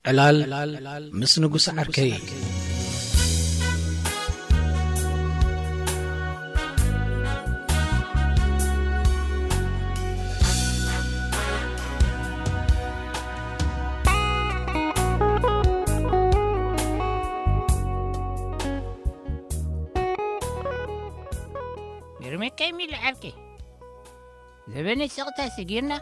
ዕላል ምስ ንጉስ ዓርከይ። ግርመካይ ሚሊ ዓርከይ፣ ዘበነ ስቕታ ስጊርና፣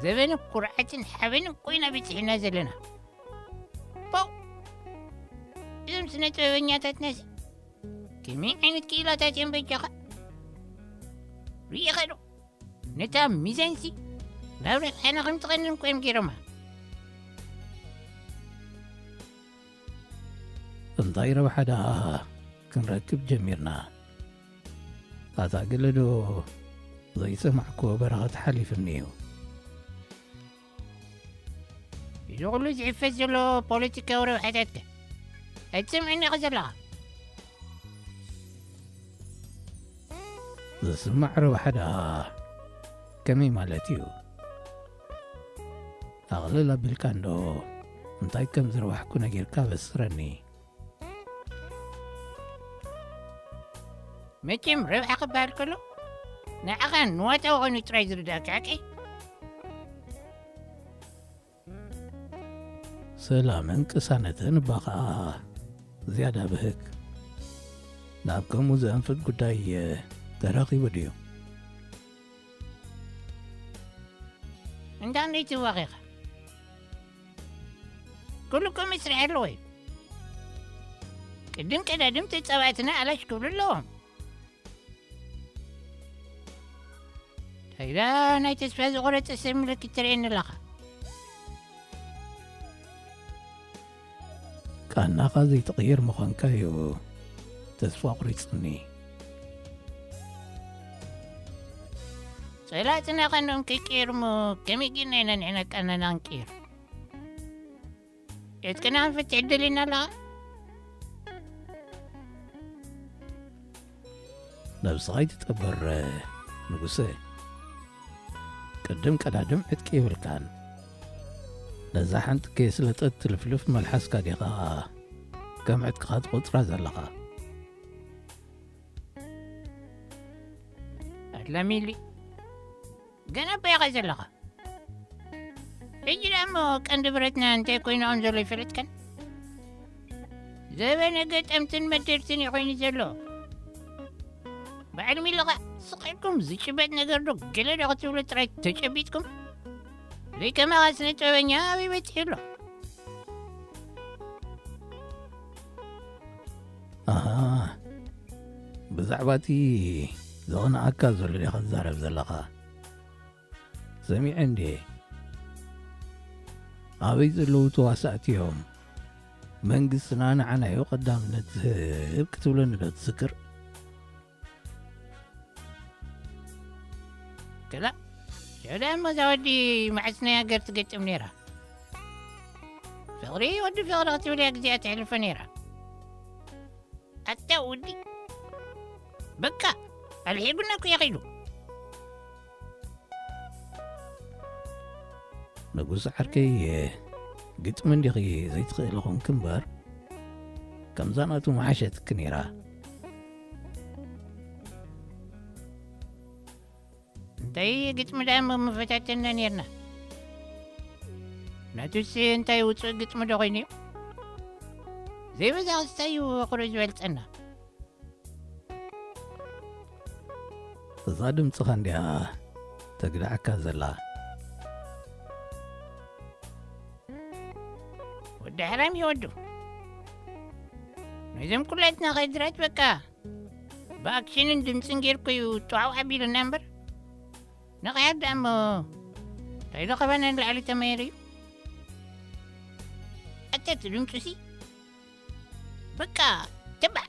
ዘበነ ኩርዓትን ሓበንን ኮይና በጺሕና ዘለና። ፖው! እዞም ስነ ጥበበኛታትናሲ ከመይ ዓይነት ክኢላታት እዮም በጃኻ? ርኢኻ ዶ? ነታ ሚዛንሲ ናብ ረብሓና ከም ትቐንን እኮ እዮም ገይሮማ። እንታይ ረብሓ ደኣ ክንረክብ ጀሚርና? ኣታ ገለ ዶ ዘይሰማዕክዎ በረኸት ሓሊፍኒ እዩ። እዚ ኩሉ ዝሕፈስ ዘሎ ፖለቲካዊ ረብሓታትከ ኣይትሰምዕን ኢኻ ዘለኻ? ዝስማዕ ረብሓ ደኣ ከመይ ማለት እዩ? ኣቕልል ኣቢልካ እንዶ እንታይ ከም ዝረባሕኩ ነጊርካ በስረኒ። መቸም ረብሓ ክበሃል ከሎ ንዓኻ ንዋታዊ ኮይኑ ጥራይ ዝርዳእካ ሓቂ። ሰላምን ቅሳነትን እባ ኸኣ ዝያዳ ብህግ። ናብ ከምኡ ዘንፍት ጉዳይ ተረኺቡ ድዩ? እንዳ እንዴት ይዋቕ ኢኻ? ኩሉ እኮ መስርሕ ኣለዎ እዩ። ቅድም ቀዳድም ተጻባእትና ኣላሽ ክብሉ ኣለዎም። ታይዳ ናይ ተስፋ ዝቖረጸ ሰብ ምልክት ትርእየኒ ኣለኻ? ቃናኻ ዘይትቕይር ምዃንካ እዩ ተስፋ ኣቑሪጽኒ። ጸላእትና ቃንኦም ከይቀየሩ እሞ ከመይ ጌርና ኢና ንሕና ቃናና ክንቅይር? ዕጥቅና ክንፈትሕ ደሊና ኣለኻ? ነብስኻ ኣይትጠብር ንጉሰ። ቅድም ቀዳድም ዕጥቂ የብልካን። ነዛ ሓንቲ ከየስለጠት ትልፍልፍ መልሓስካ ዲኻ ከም ዕጥቅኻ ትቖጽራ ዘለኻ? ኣድላሚሊ፣ ገና እባ ኢኻ ዘለኻ። ሕጂ ደኣ እሞ ቀንዲ ብረትና እንታይ ኮይኑ ከም ዘሎ ይፈልጥካን? ዘበነ ገጠምትን መደርትን እዩ ኮይኑ ዘሎ። በዓል ሚሊ ኸኣ ስቕ ኢልኩም ዝጭበጥ ነገር ዶ ገለ ዶ ክትብሉ ጥራይ ተጨቢጥኩም? ዘይከማኻ ስነ ጥበበኛ ኣበይ በጺሑ ኣሎ? ኣሃ፣ ብዛዕባ እቲ ዘቕንኣካ ዘሎ ዲኻ ትዛረብ ዘለኻ? ሰሚዐ እንድየ። ኣበይ ዘለዉ ተዋሳእቲ እዮም መንግስትና ንዓና እዩ ቀዳምነት ዝህብ ክትብለኒ ዶ ትዝክር? ክላ፣ ሽዑ ደኣ እሞ እዛ ወዲ መዓስ ናይ ሃገር ትገጥም ነይራ? ፍቕሪ ወዲ ፍቕሪ ክትብል እያ ግዜኣ ተሕልፎ ነይራ። ኣታ ወዲ፣ በቃ፣ ኣልሒጉና እኮ እዩ ኸይዱ። ንጉስ ዓርከይ፣ ግጥሚ እንዲኺ ዘይትኽእሊ ኾንኪ እምበር፣ ከምዛ ናቱ ምሓሸትኪ ነይራ። እንታይ ግጥሚ ደኣ እሞ ምፈታተና ነይርና? ናቱስ እንታይ ውጹእ ግጥሚ ዶ ኾይኑ እዩ? ዘይበዛ ክስታይ እዩ ቁሩብ ዝበልጸና። እዛ ድምጽኻ እንድያ ተግድዓካ ዘላ። ወዲ ሓራም እዩ ወዱ። ነዞም ኩላትና ኸድራት በቃ ብኣክሽንን ድምጽን ጌርኩ እዩ ጥዋው ኣቢሉና እምበር። ነቒሓት ደኣ እሞ እንታይ ዶ ኸባና ንላዕሊ ተመየር እዩ? ኣተት ድምጹሲ በቃ ተባዕ።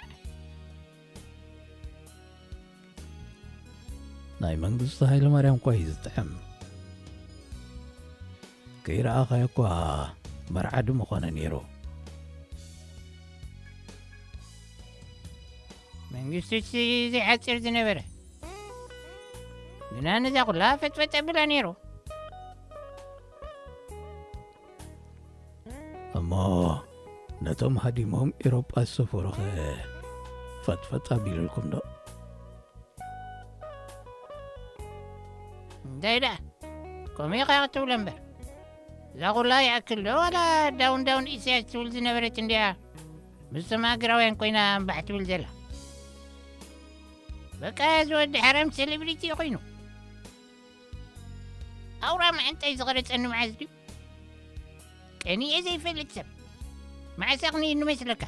ናይ መንግስቱ ሃይለማርያም እኳ እዩ ዝጥዕም። ከይረኣኻዮ እኳ መርዓዲ ምኾነ ነይሩ። መንግስቱሲ ዘይሓጺር ዝነበረ ግና ነዛ ኩላ ፈጥፈጥ ኣብላ ነይሩ። እሞ ነቶም ሃዲሞም ኤውሮጳ ዝሰፈሩኸ ፈጥፈጥ ኣቢሉልኩም ዶ? እንታይ ደኣ? ከምኡ ኢኻ ክትብሎ እምበር። እዛ ኩላ ይኣክል ዶ ዋላ ዳውን ዳውን ኢሳያስ ትብል ዝነበረት እንድያ ምስቶም ሃገራውያን ኮይና እምባሕ ትብል ዘላ? በቃ እዚ ወዲ ሓራም ሴሌብሪቲ ኮይኑ። ኣውራ መዓንጣይ ዝቐረጸኒ መዓዝ ድዩ? ቀኒኤ ዘይፈልጥ ሰብ። መዓስ ኣቕኒእኒ መስለካ?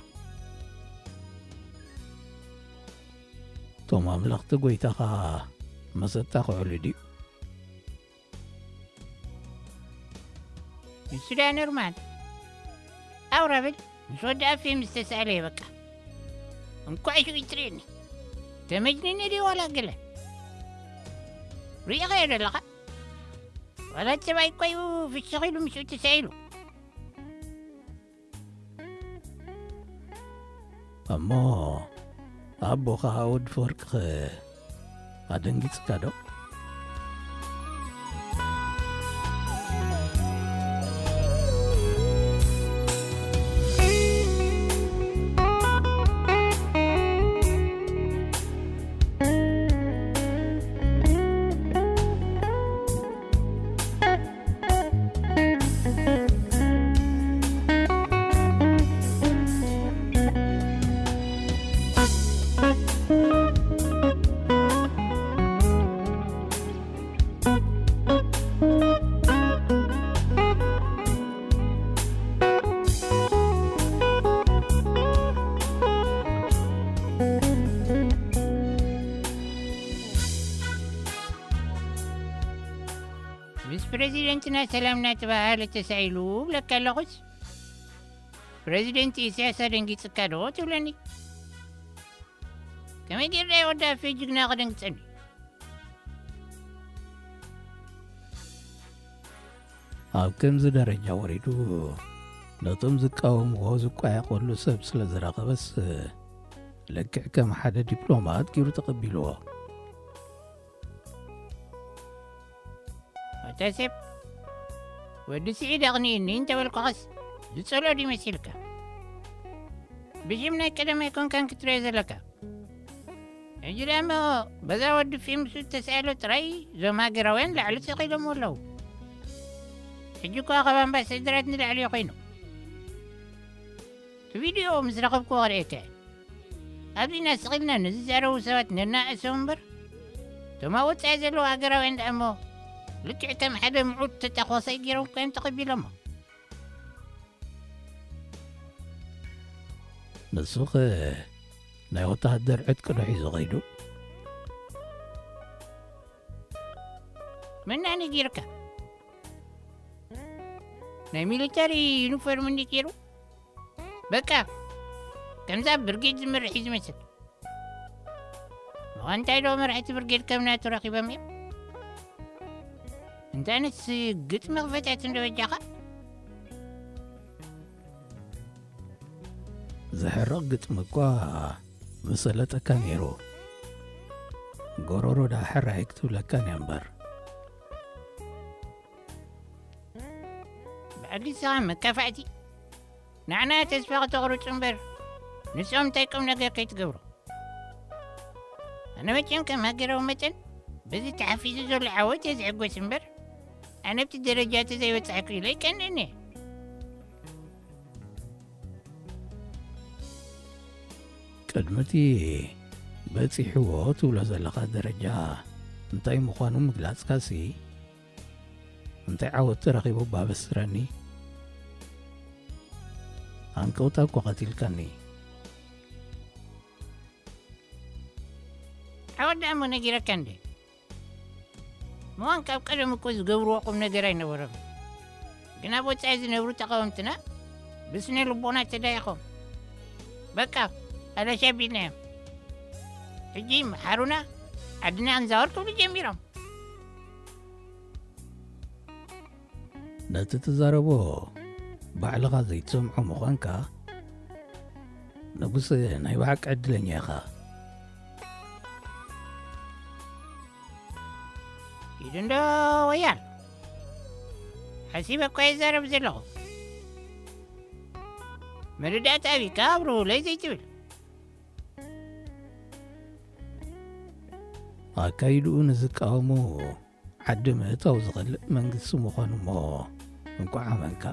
እቶም ኣምለኽቲ ጎይታኻ መሰጣ ክዕሉ ድዩ? ንሱ ደኣ ኖርማል። ኣውራ በል፣ ምስ ወዲ ኣፌ ምስ ተሳእለ እየ በቃ። እንኳዕ ሽዑ ይትርእየኒ። ተመጅኒነ ድየ ዋላ ገለ? ርኢኸዮ ዘለኻ? ዋላ እቲ ሰብኣይ እኮ እዩ ፍሽኽ ኢሉ ምስኡ ተሳኢሉ። እሞ ኣቦኻ ወዲ ፈወርቅኸ ኣደንጊጽካ ዶ? ምስ ፕረዚደንትና ሰላም እናተባሃለ ተሳኢሉ ብለካ ኣለኹስ፣ ፕረዚደንት ኢሳያስ ኣደንጊጽካ ዶ ትብለኒ? ከመይ ጌርና ወዲ ኣፌ ጅግና ከደንግጸኒ? ኣብ ከምዚ ደረጃ ወሪዱ ነቶም ዝቃወምዎ ዝቋየቐሉ ሰብ ስለ ዝረኸበስ፣ ልክዕ ከም ሓደ ዲፕሎማት ገይሩ ተቐቢልዎ። ኣታ ሴፍ፣ ወዲ ስዒድ ኣቕኒእኒ እንተበልኩኻስ ዝጸልኦ ድዩ መሲልካ? ብሽም ናይ ቀደም ኣይኮንካን ክትርእዮ ዘለካ። ሕጂ ደኣ እሞ በዛ ወዲ ፊልም ሱት ተሳእሎ ጥራይ እዞም ሃገራውያን ላዕሊ ሰቒሎምዎ ኣለዉ። ሕጂ እኳ ካብ ኣምባሳደራት ንላዕሊ እዩ ኮይኑ። እቲ ቪድዮ ምስ ረኸብክዎ ክርእየካ እየ። ኣብዚና ስቕ ኢልና ንዝዛረቡ ሰባት ነናእሶም እምበር፣ እቶም ኣብ ወጻኢ ዘለዉ ሃገራውያን ደኣ እሞ ልክዕ ከም ሓደ ምዑት ተጣኾሳይ ገይሮም እኮ እዮም ተቐቢሎሞ። ንሱኸ ናይ ወተሃደር ዕጥቂ ዶ ሒዙ ኸይዱ? መን ነጊርካ? ናይ ሚሊተሪ ዩኒፎርም እንዲ ገይሩ? በቃ፣ ከምዛ ብርጌድ ዝመርሕ እዩ ዝመስል። ምዃን እንታይ ዶ መራሕቲ ብርጌድ ከም ናቱ ረኺቦም እዮም? እንታይ ዓይነት ግጥሚ ክፈትያት እንዶ በጃኻ? ዘሕርቕ ግጥሚ እኳ ምሰለጠካ ነይሩ። ጎሮሮ ደኣ ሕራይ ክትብለካን እያ እምበር። ብዓዲ ንስኻ መካፋእቲ። ንዓና ተስፋ ከተቑርጹ እምበር፣ ንሶም እንታይ ቁም ነገር ከይትገብሩ። ኣነ መቸም ከም ሃገራዊ መጠን፣ በዚ ተሓፊዙ ዘሎ ዓወት እየ ዝሕጎስ እምበር፣ ኣነ ኣብቲ ደረጃ እቲ ዘይበጻሕኩ ኢለ ኣይቀንእን እየ። ቅድሚ እቲ በጺሕዎ ትብሎ ዘለኻ ደረጃ እንታይ ምዃኑ ምግላጽካሲ፣ እንታይ ዓወት ተረኺቡ ባበስረኒ? ሃንቀውታ እኮ ቀቲልካኒ። ዓወት ደኣ እሞ ነጊረካ እንዴ? ምዃን ካብ ቀደም እኮ ዝገብርዎ ቁም ነገር ኣይነበሮም። ግን ኣብ ወጻኢ ዝነብሩ ተቓወምትና ብስነ ልቦና ተዳይኾም። በቃ፣ ኣላሽ ኣቢልናዮም። ሕጂ መሓሩና፣ ዓድና ክንዛወር ክብሉ ጀሚሮም። ነቲ ትዛረቦ ባዕልኻ ዘይትሰምዖ ምዃንካ፣ ንጉስ፣ ናይ ብሓቂ ዕድለኛ ኢኻ። ኢዱ እንዶ ወያል፣ ሓሲበ እኮ ይዛረብ ዘለኹ። መረዳእታ ኣቢካ ኣብርሁለይ ዘይትብል? ኣካይድኡ ንዝቃወሙ ዓዲ ምእታው ዝኽእል መንግስቲ ምዃኑ እሞ እንቋዕ ኣመንካ።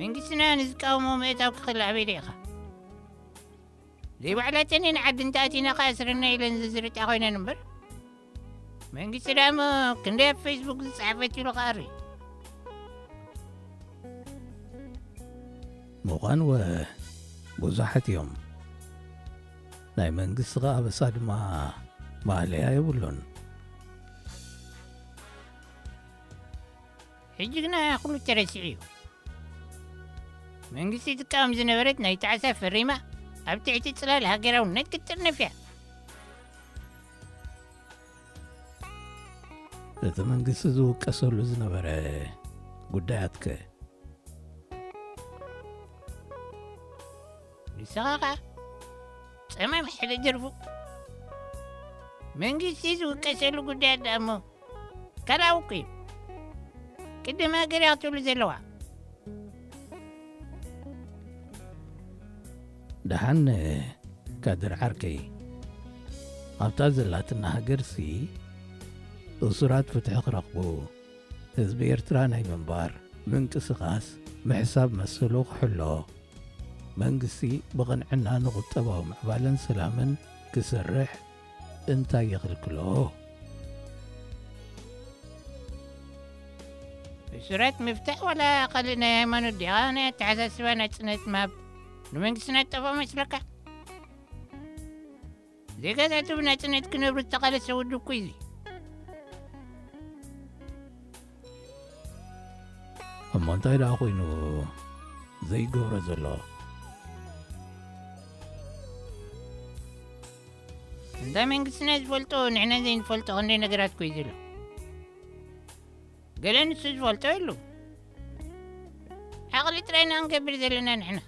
መንግስትና ንዝቃወሞ ምእታው ክኽእል ኣበይ ዶ ኢኻ? ዘይባዕላተን እየን ዓዲ እንተኣቲና ከኣ ስርና ኢለን ዝዝርጣ ኮይነን እምበር። መንግስቲ ደኣ እሞ ክንደይ ኣብ ፌስቡክ ዝጸሓፈት ኢሉ ክኣሪ። ምዃንወ ብዙሓት እዮም። ናይ መንግስቲ ከኣ ኣበሳ ድማ ማእለያ የብሉን። ሕጂ ግና ኩሉ ተረሲዑ እዩ። መንግስቲ ትቃወም ዝነበረት ናይ ጣዕሳ ፈሪማ ኣብ ትሕቲ ጽላል ሃገራውነት ክትጥርነፍ እያ። እቲ መንግስቲ ዝውቀሰሉ ዝነበረ ጉዳያትከ? ንስኻ ኸኣ ጸማም ሕደ ደርፉ። መንግስቲ ዝውቀሰሉ ጉዳያት ደኣ እሞ ካልኣዊ እኮ እዩ። ቅድም ሃገር እያ ክትብሉ ዘለዋ። ደሓን ካድር ዓርከይ፣ ኣብታ ዘላትና ሃገርሲ እሱራት ፍትሒ ክረኽቡ፣ ህዝቢ ኤርትራ ናይ ምንባር ምንቅስቓስ ምሕሳብ መሰሉ ክሕሎ፣ መንግስቲ ብቕንዕና ንቁጠባዊ ምዕባለን ሰላምን ክሰርሕ እንታይ የኽልክሎ? እሱራት ምፍታሕ ዋላ ካልእ ናይ ሃይማኖት ዲኻ ናይ ኣተሓሳስባ ናጽነት ምሃብ ንመንግስትና ጠፍኦ መስለካ? ዜጋታቱ ብናጽነት ክነብሩ ዝተቓለሰ ውድብ እኮ እዩ እዚ። እሞ እንታይ ደኣ ኮይኑ ዘይገብሮ ዘሎ? እንታይ መንግስትና ዝፈልጦ ንሕና ዘይንፈልጦ ክንደይ ነገራት እኮ እዩ ዘሎ። ገለ ንሱ ዝፈልጦ የሉ። ዓቕሊ ጥራይ ኢና ክንገብር ዘለና ንሕና።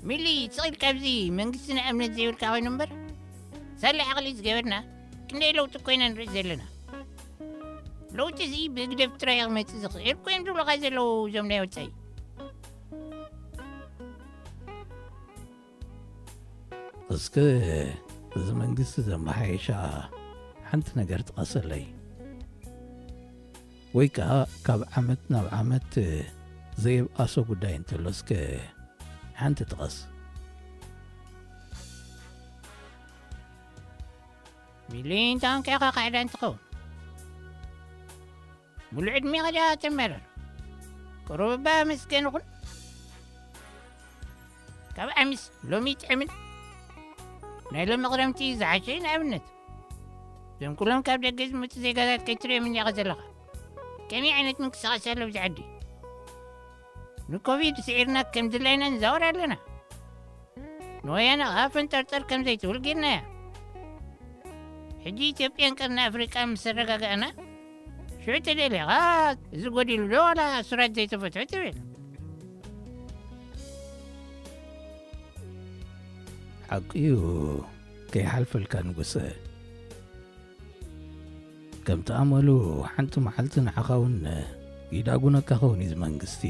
ሚሊ፣ ስቕ ኢልካ ኣብዚ መንግስትና እምነት ዘይብልካ ኮይኑ እምበር፣ ሳላ ዓቕሊ ዝገበርና ክንደይ ለውጢ እኮ ኢና ንርኢ ዘለና። ለውጢ እዚ ብህግደፍ ጥራይ ክመጽእ ዝኽእል እኮ እዮም ዝብሉኻ ዘለዉ እዞም ናይ ወጻኢ። እስከ እዚ መንግስቲ ዘመሓየሻ ሓንቲ ነገር ጥቀሰለይ። ወይ ከኣ ካብ ዓመት ናብ ዓመት ዘየብኣሶ ጉዳይ እንተሎ እስከ ሓንቲ ጥቀስ። ሚሊ፣ እንታይ ኮንካ ኢኻ ካዕዳ እንትኸውን? ሙሉእ ዕድሜኻ ድኣ ተመረር። ቁሩብ እባ ኣመስገን ይኹን። ካብ ዓሚስ ሎሚ ይጥዕምን። ናይ ሎሚ ክረምቲ ዝሓሸ እዩ። ንኣብነት፣ እዞም ኩሎም ካብ ደገ ዝመጹ ዜጋታት ከይትርእዮም እኒኻ ዘለኻ። ከመይ ዓይነት ምንቅስቓስ ኣሎ ኣብዚ ዓዲ? ንኮቪድ ስዒርና ከም ድላይና ንዛወር ኣለና። ንወያነ ኸኣ ፈንጠርጠር ከም ዘይትብል ጌርናያ። ሕጂ ኢትዮጵያን ቀርኒ ኣፍሪቃን ምስ ኣረጋጋእና፣ ሽዑ ተደሊኻ እዚ ጎዲሉ ዶ ዋላ እሱራት ዘይተፈትሑ ትብል? ሓቂ እዩ፣ ከይሓልፈልካ ንጉሰ። ከምቲ ኣመሉ ሓንቲ መዓልቲ ንዓኻ እውን ይዳጉነካ ኸውን እዩ እዚ መንግስቲ።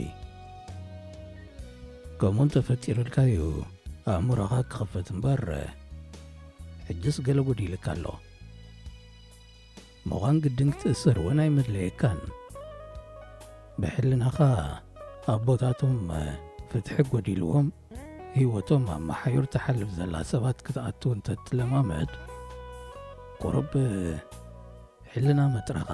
ከምኡ እንተፈጢሩልካ እዩ ኣእምሮኻ ክኸፈት እምበር፣ ሕጅስ ገለ ጎዲልካ ኣሎ። ምዃን ግድን ክትእሰር እውን ኣይመድለየካን። ብሕልናኻ ኣቦታቶም ፍትሒ ጎዲልዎም ህይወቶም ኣብ መሓዩር ትሓልፍ ዘላ ሰባት ክትኣቱ እንተትለማመድ፣ ቁሩብ ሕልና መጥራኻ።